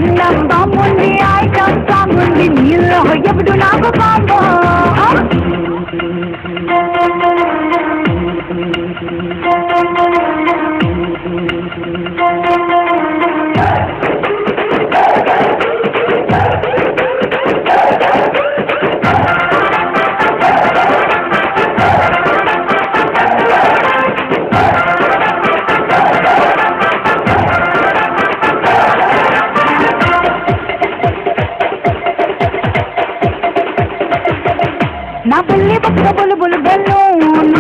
అందం బాంబుంది, item song ఉంది, నీలో ఎప్పుడు నాకు బాంబో. నా బుల్లి బొక్క బులు బులు బెల్లూన్,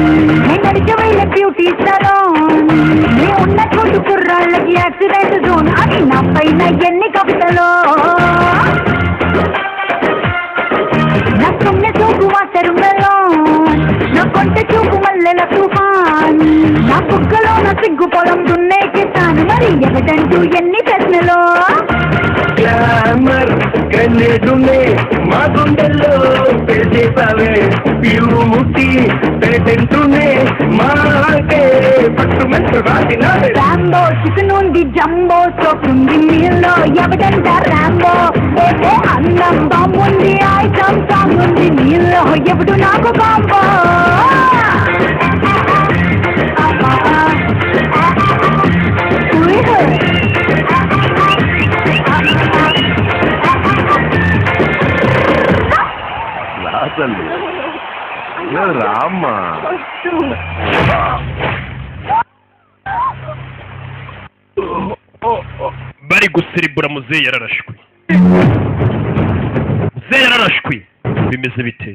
నే నడిచే వేళ బ్యూటీ సలోన్, నే ఉన్న చోటు కుర్రాళ్ళకి యాక్సిడెంట్ జోన్ అని నా పైన ఎన్ని కవితలో. నా కన్నె చూపు వాటరు మెలోన్, నా కొంట చూపు మల్లెల తుఫాన్, నా బుగ్గలో నా సిగ్గు పొలం దున్నే కిసాన్, మరి ఎవడంటూ ఎన్ని ప్రశ్నలో. గ్లామర్ గ్రెనేడునే మా గుండెల్లో పెరిచేసావే, బ్యూటీ పేటెంటునే మాకే పట్టు రాసినావే. రాంబో చికెన్ ఉంది, జంబో సోకుంది, నీలో ఎవడంట రాంబో. ఏ ఏ అందం బాంబుంది, ఐటమ్ సాంగ్ ఉంది, నీలో ఎవడు నాకు బాంబో. రా తల్లి, రామ్మా. Bari guseribura, muzehe yararashwe, muzehe yararashwe. Bimeze bite?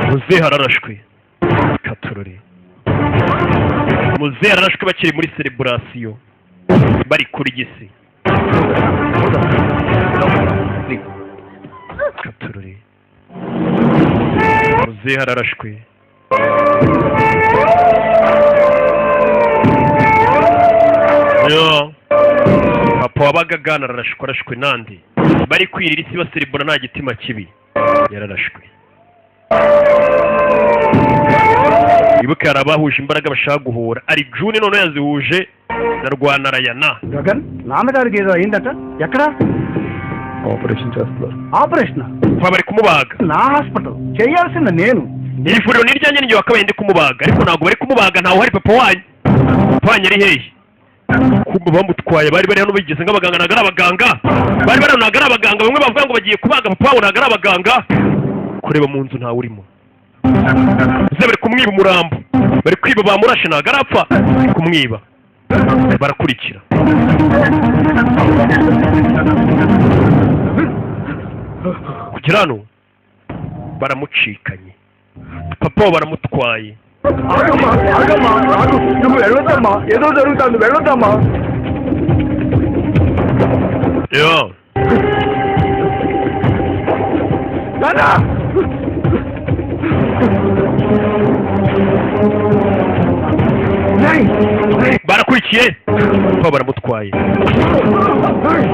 Muzehe ararashwe katurore, muzehe yararashwe bakiri muri celebration, bari kuri gisi katurore. Muzehe ararashwe. Yo. Papa wabaga agana ararashwe, arashwe nande? Bari kwirira isi baserebura nta gitima kibi, yararashwe. Ibuka hari abahuje imbaraga bashaka guhura ari June, noneho yazihuje na Rwanarayana. Gagan నాన్నగారికి ఏదో అయిందట, ఎక్కడా? ఆపరేషన్ చేస్తున్నారు. Operation? Kwa bari kumubaga. నా హాస్పిటల్ చేయాల్సింది నేను. Iri vuriro ni iryanjye, ninjye wakabaye ndi kumubaga, ariko ntabwo bari kumubaga, ntawe uhari. Papa wanyu, papa wanyu ari hehe? Kumva bamutwaye, bari bari hano bigeze nk'abaganga, ntabwo ari abaganga bari bari hano, ntabwo ari abaganga bamwe bavuga ngo bagiye kubaga papa wabo, ntabwo ari abaganga. Kureba mu nzu ntawe urimo. Ze bari kumwiba umurambo, bari kwiba, bamurashe, ntabwo arapfa, bari kumwiba, barakurikira kugera hano baramucikanye, papa wabo baramutwaye. ఆగమ్మా, ఆగమ్మా, ఆగు. నువ్వు వెళ్ళొద్దమ్మా, ఏదో జరుగుతుంది, వెళ్ళొద్దమ్మా. Yo. నాన్నా! రేయ్, రేయ్, Barakurikiye, papa baramutwaye. రేయ్.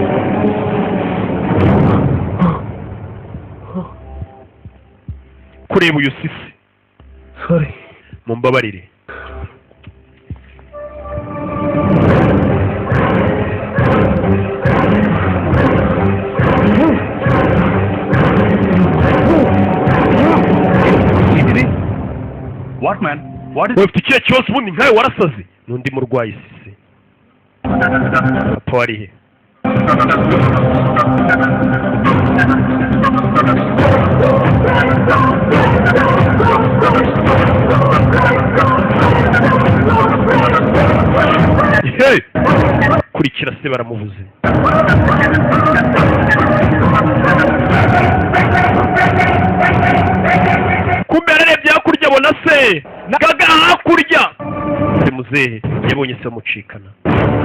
Kureba uyu sisi. Sorry. Mumbabarire. What man, what? Ufite ikihe kibazo ubundi? Nkawe warasaze n'undi murwayi sisi. Papa wari he? Hey! Kurikira se, baramuvuze. Kumbe yararebye hakurya abona se gaga hakurya. Se muzehe yabonye se bamucikana,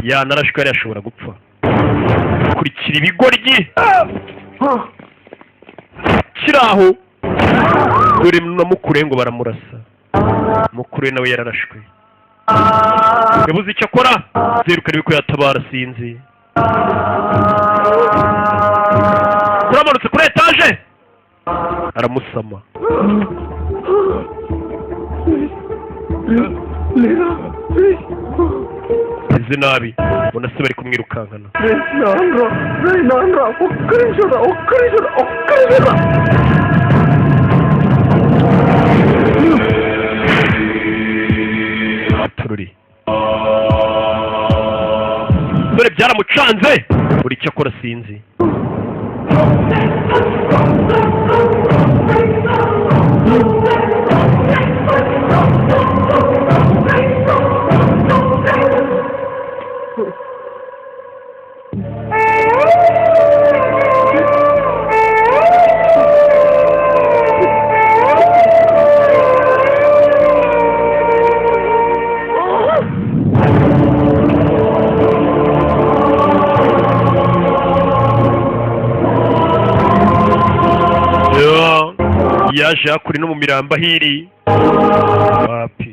yanarashwe, yari yashobora gupfa. Kurikira ibigoryi kiri aho, dore na mukuru we ngo baramurasa. Mukuru we nawe yararashwe, yabuze icyo akora, zeru karebe ko yatabara, sinzi. Turamanutse kuri etaje aramusama. Ameze nabi, ubona se bari kumwirukankana. నాన్నరా, రేయ్ నాన్నరా, ఒక్క నిమిషం రా, ఒక్క నిమిషం రా, ఒక్క నిమిషం రా. Tururi dore byaramucanze, buri icyo akora sinzi. Ya, yaje hakuri no mu mirambo ahiri wapi.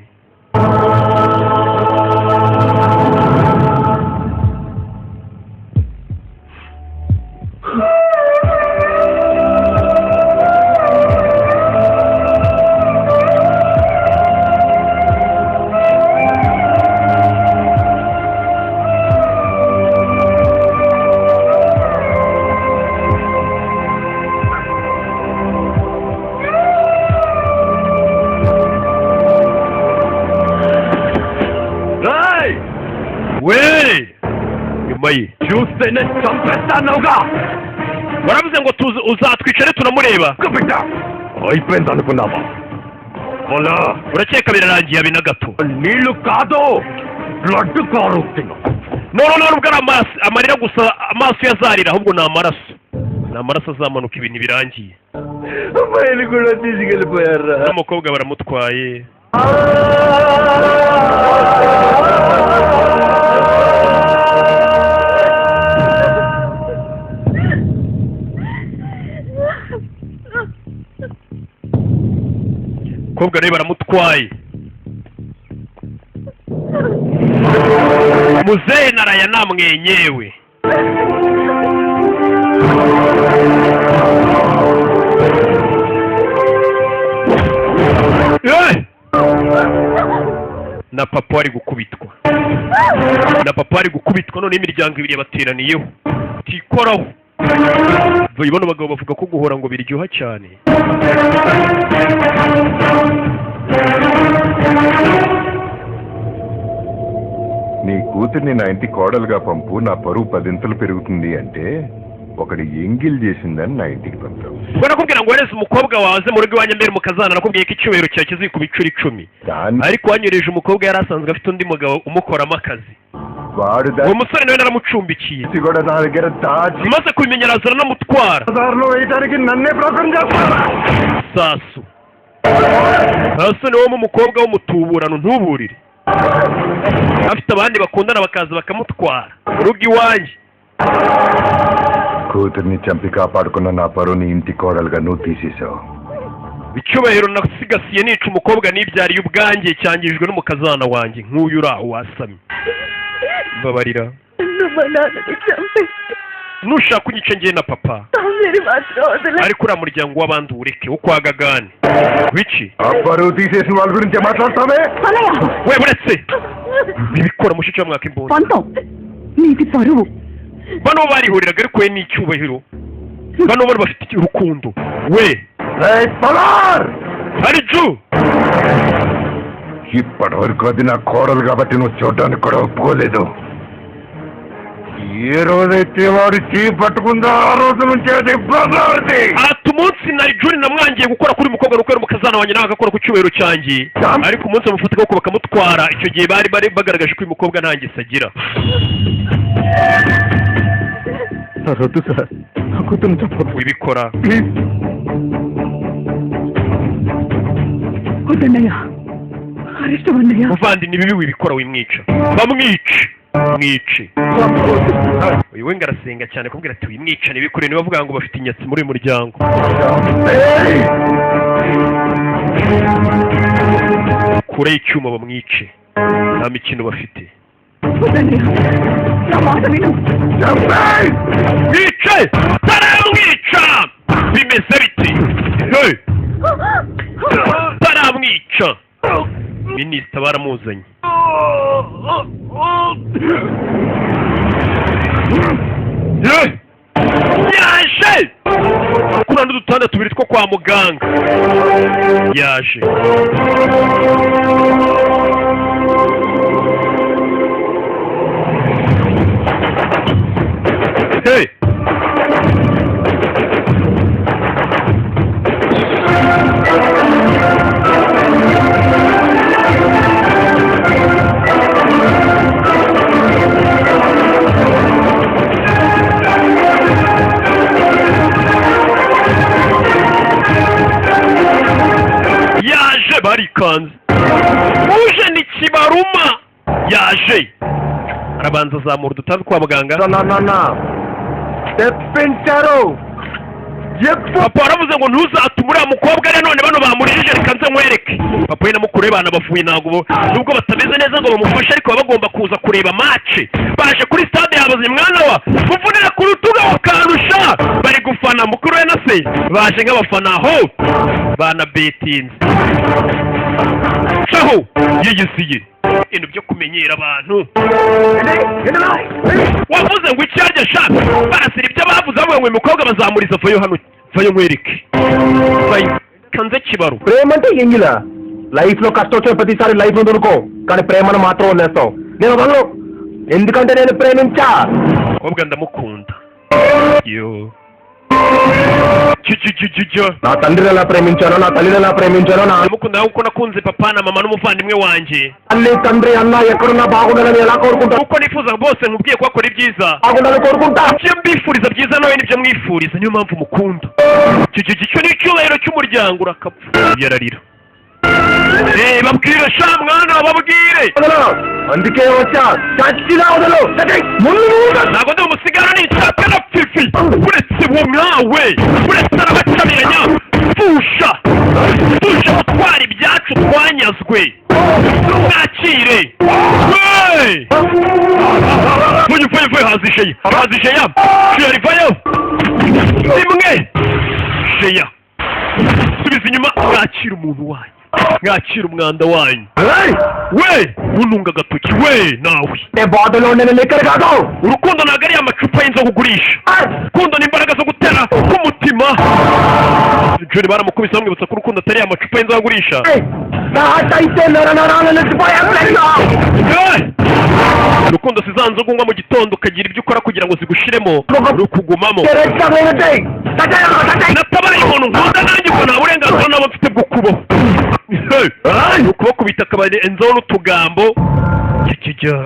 రేయ్ We nyuma ye చూస్తేనే చంపేస్తాన్నావుగా. Waravuze ngo tuzi uzatwicare tunamureba. బిడ్డ అయిపోయింది అనుకున్నావా? అలా Urakeka birarangiye? Abe na gato. నీళ్లు కాదు, బ్లడ్ కారుతున్నా. None nubwo ari amarira gusa amaso ye azarira, ahubwo ni amaraso, ni amaraso azamanuka. Ibintu birangiye. అమ్మాయిని కూడా తీసుకెళ్ళిపోయారా? N'umukobwa baramutwaye. Umukobwa nawe baramutwaye. Muzehe naraya namwenyewe. Eh! Na papa ari gukubitwa, na papa ari gukubitwa. None imiryango ibiri yabateraniyeho tikoraho. Bano bagabo bavuga ko guhora ngo biryoha cyane. నీ కూతుర్ని నా ఇంటి కోడలుగా పంపు, నా పరువు పదింతలు పెరుగుతుంది అంటే ఒకడు ఎంగిల్ చేసిందని నా ఇంటికి పంపావు. Ubwo nakubwira ngo wohereze umukobwa waze mu rugo iwanjye mbere mukazana, nakubwiye ko icyubahiro cyawe kizikuba inshuro 10. దాన్ని Ariko wanyohereje umukobwa yari asanzwe afite undi mugabo umukoramo akazi. వాడు Uwo musore nawe naramucumbikiye. దాన్ని కూడా నా దగ్గర దాచి Maze kubimenya araza aranamutwara. బజార్లో వేయడానికి నన్నే బ్రోకం చేస్తారా? Sasu sasu ni wo umukobwa w'umutuburano ntuburire, afite abandi bakundana bakaza bakamutwara mu rugo iwanjye. కూతుర్ని చంపి కాపాడుకున్న నా పరువుని ఇంటి కోడలుగా నువ్వు తీసేశావు. Icyubahiro nasigasiye nica umukobwa nibyariye ubwanjye cyangijwe n'umukazana wanjye nk'uyu uri aho wasamye. Mbabarira. నువ్వు మా నాన్నని చంపేస్తే Nushaka unyice ngiye na papa, మీరు మాత్రం వదల ariko uriya muryango w'abandi uwureke wo kwa Gagane wiki. ఆ పరువు తీసేసిన వాళ్ళ గురించి మాట్లాడతావే? అన్నయ్య. We buretse bibikora mushiki wa mwaka imbunda. పంతం నీది పరువు. Bano barihuriraga, ariko we ni icyubahiro, bano bano bafite urukundo we. రేయ్ పలార్! Hariju. ఇప్పటి వరకు అది నా కోడలు కాబట్టి నువ్వు చూడడానికి కూడా ఒప్పుకోలేదు. ఏ రోజైతే వాడు చీ పట్టుకుందో ఆ రోజు నుంచి అది ఇబ్బంది. Ati umunsi na Juni namwangiye gukora kuri uyu mukobwa nuko yari umukazana wanjye, nawe agakora ku cyubahiro cyanjye, ariko umunsi bamufata akaboko bakamutwara, icyo gihe bari bari bagaragaje ko uyu mukobwa nta ngeso agira. Sir వద్దు సార్, నా కూతుర్ని చంపొద్దు. Wibikora. Please. వద్దన్నయ్య, అరిష్టం అన్నయ్య. Muvandi, ni bibi, wibikora, wimwica, bamwice, mwice. Uyu we ngo arasenga cyane kubwira ati wimwica ntibikure, niba bavuga ngo bafite inyatsi muri uyu muryango. Kure y'icyuma bamwice, nta mikino bafite. వద్దన్నయ్య, నా మాట విను. Mwice, taramwica. Bimeze biti? Hey! Taramwica. Minisita baramuzanye. Ye! Yaje kuri n'udutanda tubiri two kwa muganga, yaje. Hey! Yaje, barikanze. Uje ni kibaruma, yaje arabanza azamura udutanda kwa muganga. తెప్పించారు చెప్పు. Papa waravuze ngo ntuzatume uriya mukobwa ari none bano bamurijije, reka nze nkwereke. Papa we na mukuru we banabavuye, ntabwo nubwo batameze neza ngo bamufashe, ariko baba bagomba kuza kureba match. Baje kuri stade, yabaze mwana wa muvunira ku rutugu bakarusha bari gufana mukuru we na se, baje nk'abafana aho banabetinze caho yiyisiye ibintu byo kumenyera abantu. Wavuze ngo icyarya sha barasira ibyo bavuze, bavuga ngo uyu mukobwa bazamuriza. Vayo hano, vayo nkwereke, vayo kanze kibaro. ప్రేమ అంటే ఎంగిలా? లైఫ్ లో కష్టం వచ్చిన ప్రతిసారి లైఫ్ లో దొరుకో, కానీ ప్రేమను మాత్రం వదిలేస్తావు. నేను వదలను, ఎందుకంటే నేను ప్రేమించా. Mukobwa ndamukunda yo cyo. నా తండ్రిని ఎలా ప్రేమించానో, నా తల్లిని ఎలా ప్రేమించానో, నా Ndamukunda kuko nakunze papa na mama n'umuvandimwe wanjye. తల్లి తండ్రి అన్న ఎక్కడున్నా బాగుండాలని ఎలా కోరుకుంటా, Kuko nifuza bose nkubwiye kubakora ibyiza. బాగుండాలని కోరుకుంటా. Ibyo mbifuriza byiza nawe nibyo mwifuriza, niyo mpamvu mukunda. Icyo cyo ni icyubahiro cy'umuryango. Urakapfa yararira. Babwire sha mwana, babwire. వదలు, అందుకే వచ్చా. చచ్చినా వదలు. ముందు నువ్వు. Ntabwo ndi umusigara ni icyapa na fifi, uretse uwo mwawe, uretse arabacabiranya. Pfusha, pfusha gutwara ibyacu twanyazwe, mwakire we. Vuye, vuye, vuye, haza isheya, haza isheya, sheya rivayo rimwe, sheya subiza inyuma. Mwakire umuntu wanyu, mwakire umwanda wanyu. We ntununga agatoki we nawe. బాధలో నేను లెక్కరు కాదు. Urukundo ntabwo ari amacupa y'inzoga ugurisha, urukundo ni imbaraga zo gutera k'umutima. Juri baramukubise bamwibutsa ko urukundo atari amacupa y'inzoga agurisha. నా అయితే నర నరాలు నిలిచిపోయా. Hey! Urukundo si za nzoga unywa mu gitondo ukagira ibyo ukora kugira ngo zigushiremo, rukugumamo. Natabaye umuntu nkunda, nanjye ubwo nta burenganzira naba mfite bwo kubaho. Hey! Ni ukubakubita akabarenzaho n'utugambo kikijya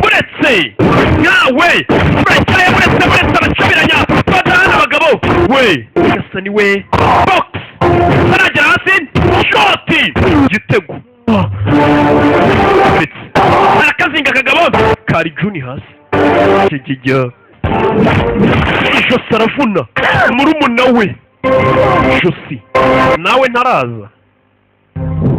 uretse nkawe uretse uretse uretse abacabiranya badahana abagabo we gasa ni we box aragera hasi shoti igitego uretse arakazinga akagabo kari juni hasi kikijya ijosi aravuna murumuna we ijosi nawe ntaraza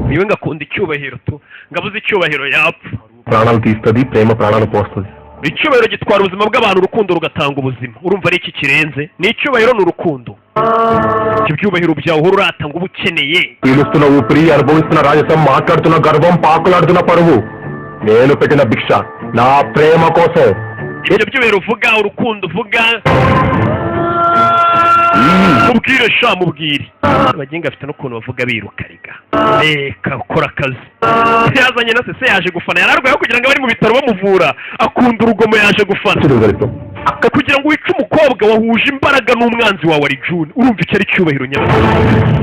niwe ngakunda icyubahiro tu ngabuze icyubahiro yapfa. ప్రాణాలు తీస్తుంది ప్రేమ, ప్రాణాలు పోస్తుంది. Icyubahiro gitwara ubuzima bw'abantu, urukundo rugatanga ubuzima. Urumva ari iki kirenze? Ni icyubahiro, ni urukundo. Ibyo byubahiro byawe uhora urata ngo uba ukeneye. పీలుస్తున్న ఊపిరి, అనుభవిస్తున్న రాజసం, మాట్లాడుతున్న గర్వం, పాకులాడుతున్న పరువు, నేను పెట్టిన భిక్ష నా ప్రేమ కోసం. Ibyo byubahiro uvuga, urukundo uvuga, mubwire sha, mubwire. Abagenga bafite n'ukuntu bavuga biruka. Rega reka ukora akazi yazanye na se yaje gufana, yari arwaye kugira ngo abe ari mu bitaro bamuvura, akunda urugomo, yaje gufana. Kugira ngo wice umukobwa wahuje imbaraga n'umwanzi wawe ari June, urumva icyo ari cyubahiro nyabwo?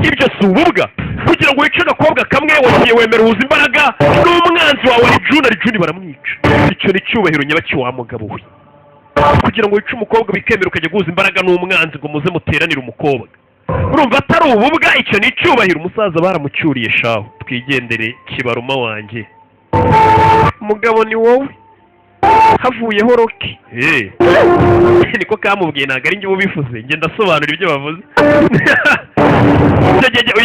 Ibyo si ububwa? Kugira ngo wice agakobwa kamwe wagiye wemera uhuza imbaraga n'umwanzi wawe ari June, ari June baramwica, icyo ni cyubahiro nyabaki wa mugabo we? Kugira ngo wice umukobwa bikemera ukajya guhuza imbaraga n'umwanzi ngo muze muteranire umukobwa, urumva atari ububwa? Icyo ni icyubahiro? Umusaza baramucyuriye shaho. Twigendere kibaruma wanjye, umugabo ni wowe havuyeho roki. Niko kamubwiye, ntabwo ari njye ubivuze, njye ndasobanura ibyo bavuze.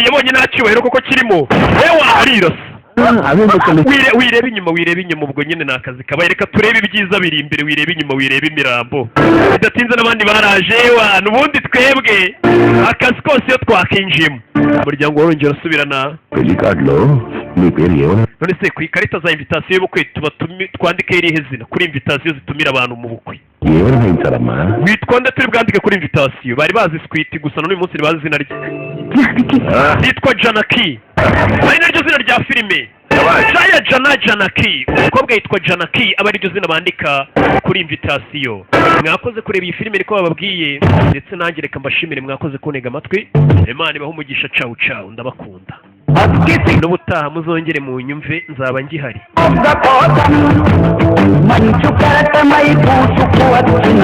Yabonye nta cyubahiro koko kirimo, ewa arirasa. Wireba inyuma, wireba inyuma, ubwo nyine ni akazi kabaye. Reka turebe ibyiza biri imbere, wireba inyuma, wireba imirambo. Bidatinze n'abandi baraje wa n'ubundi twebwe akazi kose iyo twakinjiyemo. Umuryango warongera urasubirana. పెళ్లి కార్డులో నీ పేరు ఏమన్నా? None se ku ikarita za invitation y'ubukwe tuba twandike irihe zina kuri invitation zitumira abantu mu bukwe? ఏమని ఊహించాలమ్మా? Witwa nde turi bwandike kuri invitation? Bari bazi Sweety gusa, n'uyu munsi ntibazi izina rye. Janaki. Yitwa Janaki, ari naryo zina rya filime Jaya Jana Janaki. Umukobwa yitwa Janaki, aba ariryo zina bandika kuri invitation. Mwakoze kureba iyi filime, niko bababwiye, ndetse nanjye reka mbashimire, mwakoze kuntega amatwi. Imana ibahe umugisha. Cawu cawu, ndabakunda. N'ubutaha muzongere mu nyumve, nzaba ngihari. మంచు కరటమై పూసుకు వచ్చిన